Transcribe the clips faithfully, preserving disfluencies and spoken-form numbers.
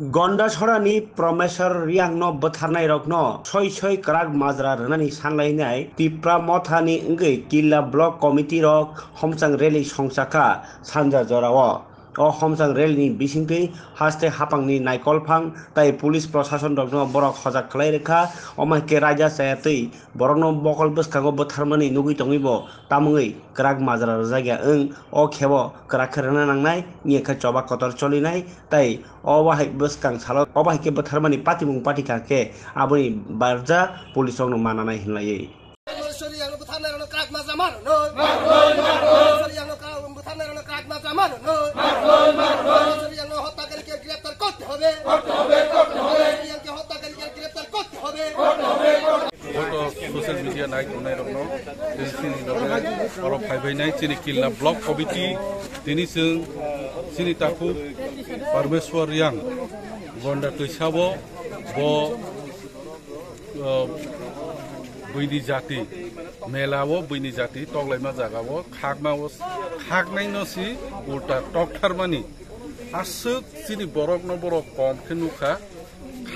Gondasora ni Promeswar Riang no bwtharnai rok no soi soi kwrak majra rwnani sanlainai Tipra Motha ni wngwi Killa Block Committee rok homchang rally songchakha sanja jorao. O homchang rally ni bisingtwi haste hapang ni naikolphang tai police prosason rok no borok hojak khlai rwkha, omo hai khe raida chaya twi borok no bokol bwskango bwtharmani nugwi tongwi bo tamungwi kwrak majra rwjakya wng o khebo kwrak khe rwna nangnai wngya khe choba kotor cholinai tai o bahai bwskang salo o bahai khe bwtharmani patimung patikha khe aboni barja police rokno mananai hinlaiwi. Sorry, yang bwtharnai rokno kwrak majra mano no. Sorry, yang bwtharnai rokno kwrak majra mano no. Sorry, yang হত্যাকারীকে গ্রেফতার করতে হবে। করতে হবে, করতে হবে। Sorry, yang হত্যাকারীকে গ্রেফতার করতে হবে। Joto social media nai tongnai rokno tei chini loge oro phaibainai chini Killa Block Committee tini chwng chini takhuk Parmeswar Riang Gonda twi sabo bo, uh, buini jati mela o buini jati toklaima jaga o khakma o khaknai no si ulta toktharmani aswk chini borok no borok kom khe nukha.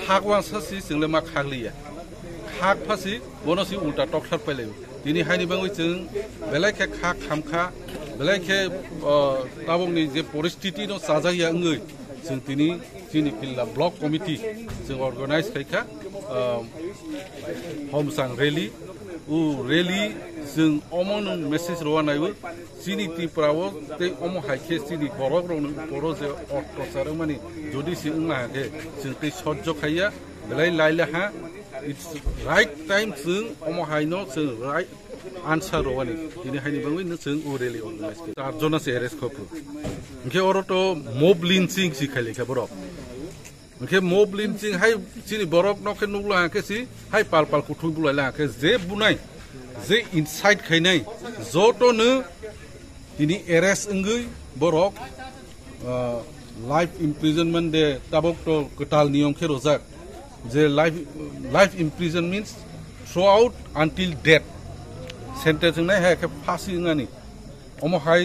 Khak wansa si chwng le ma khak liya. Khak pha si bono si ulta tokthar pai lai. Tini haini bangwi chwng belai khe khak kham kha, belai khe, o, tabok ni je poristiti no chajak ya wngwi chwng tini chini Killa Block Committee chwng organize khai kha, o, homsang rally. O rally chwng omo no message rw nai o. Chini Tripura o tei omo hai khe chini borok rokni uporo je ottachar wngmani jodi se wngna khe chwng tei sojjo khaiya, belai laila ha, it's right time chwng omo hai no chwng right answer rwani. Tini haini bangwi no chwng o rally organize khe. Char jona se arrest khopru. Hwnkhe oro to mob lynching si khailai kha borok. Hwnkhe mob lynching hai chini borok no khe nukla khe si hai pal pal kuthum bulai la khe je bunai je incite khainai joto no tini arrest wngwi borok, ah, life imprisonment de tabok to kwtal niyom khe rojak je life, life imprison means throughout until death sentence wngnai hai khe phasi wngnani. Omo hai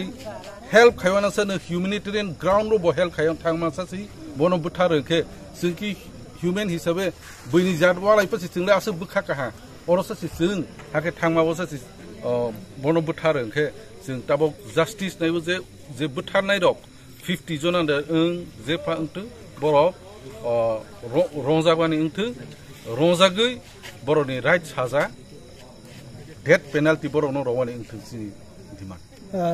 help khaiwana sa no humanitarian ground ro bo help khaiya thangma sa si bono bwthar rwkhe chwngki human hisabe buini jat walai pasi chwngle aswk bwkha kaha oro sa si chwng hakhe thangma bo sa si, o, bono bwthar rwkhe chwng tabok justice naibo je, je bwtharnai rok fifty jona de wng je pha wngtwng borok, o, ro-, rongjakmani wngtwng rongjagwi borokni right saja death penalty borokno rwani wngtwng chini demand. Ah,